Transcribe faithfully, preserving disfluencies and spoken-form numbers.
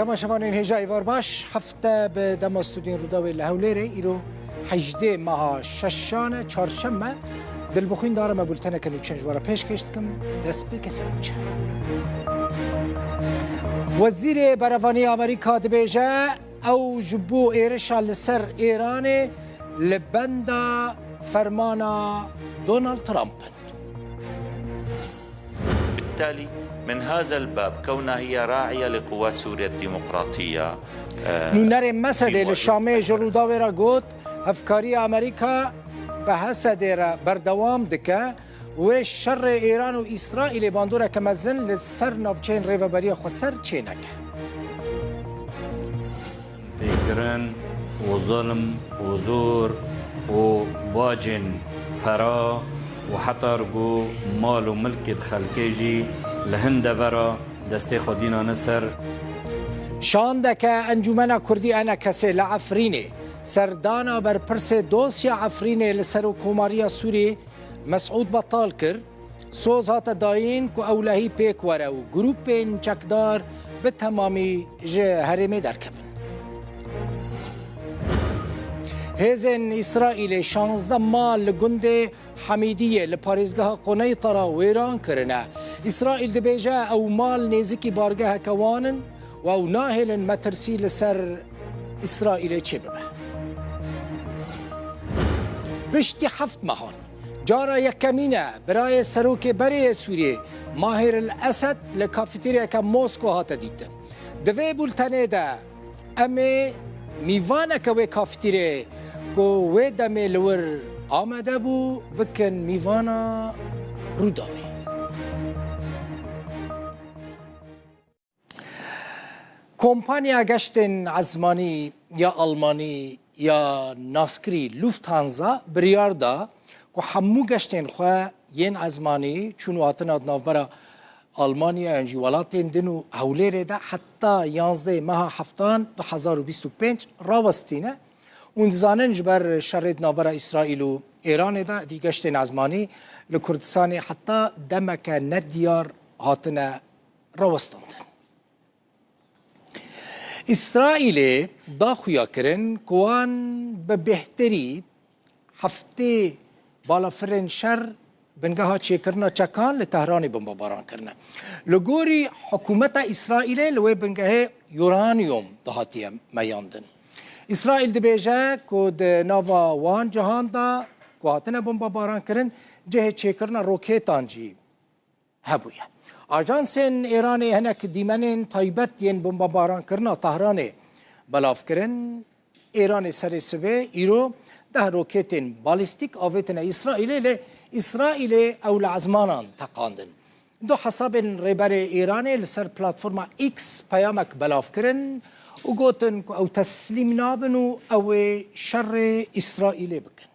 Temaşevanên hêja, êvar baş. Hefte bi dema stûdyoyên Rûdawê li Hewlêrê, îro hejdê meha şeşan e, çarşem e. Dilbixwîn dare me bulteneke nûçe ji we re pêşkêş dikim. Destpêkê ser nûçe. Wezîrê Berevanî Amerîka dibêje, ew ji bo êrişa li ser Îranê li benda fermana Donald Trump in. بالتالي من هذا الباب كونها هي راعية لقوات سوريا الديمقراطية. Nûnerê Mesedê li Şamê ji Rûdawê re got, hevkariya Amerîka bi Hesedê re berdewam dike, wê şerê Îran û Îsraîlê bandoreke mezin li ser navçeyên Rêveberiya Xweser çêneke. Pêkirin û zilm û zor û bacên pera û heta ku mal û milkê xelkê jî li hin devera destê xwe dînane ser. Şandeke Encûmena Kurdî ENKSê li Efrînê serdana berpirsê dosya Efrînê li Serokkomariya Sûrî Mesûd Betal kir. Soz hate dayîn ku ewlehî pêk were û grûpên çekdar bi temamî ji herêmê derkevin. Hêzên Îsraîlê şazdeh mal li gundê Hemîdiyê li parêzgeha Quneytara wêran kirine. Îsraîl dibêje ew mal nêzikî bargeheke wan in û ew nahêlin metirsî li ser Îsraîlê çêbibe. Piştî heft mehan, cara yekemîn e birayê serokê berê yê Sûriyê Mahir el Esed li kafeteryayeke Mosko hate dîtin. Di vê bultenê de em ê mîvaneke wê kafeteryayê ku wê demê li wir amade bû bikin mîvana Rûdawê. Kompanya geştên ezmanî ya Almanî ya naskirî Lufthansa biryar da ku hemû geştên xwe yên ezmanî çûn û hatina di navbera Almanya yan jî welatên din û Hewlêrê de heta yanzdehê meha heftan du hezar û bîst û pênc rawestîne. Hûn dizanin ji ber şerê di navbera Îsraîl û Îranê de êdî geştên ezmanî li Kurdistanê heta demeke nediyar hatine rawestandin. Îsraîlê da xuya kirin ku wan bi bêhtirî heftê balafirên şer bingeha çêkirina çekan li Tehranê bombebaran kirine. Li gorî hikûmeta Îsraîlê li wê bingehê uranyum dihatiye meyandin. Îsraîl dibêje ku di nava wan cihan de ku hatine bombebaran kirin, cihê çêkirina roketan jî hebûye. Ajansên Êranê hinek dîmenên taybet yên bombebaran kirina Tehranê belav kirin. Êranê serê sibê îro deh roketên balîstîk avêtine Îsraîlê, lê Îsraîlê ew li ezmanan teqandin. Du hesabên Rêberê Îranê li ser platforma X peyamek belav kirin û gotin ku ew teslîm nabin û ew ê şerê Îsraîlê bikin.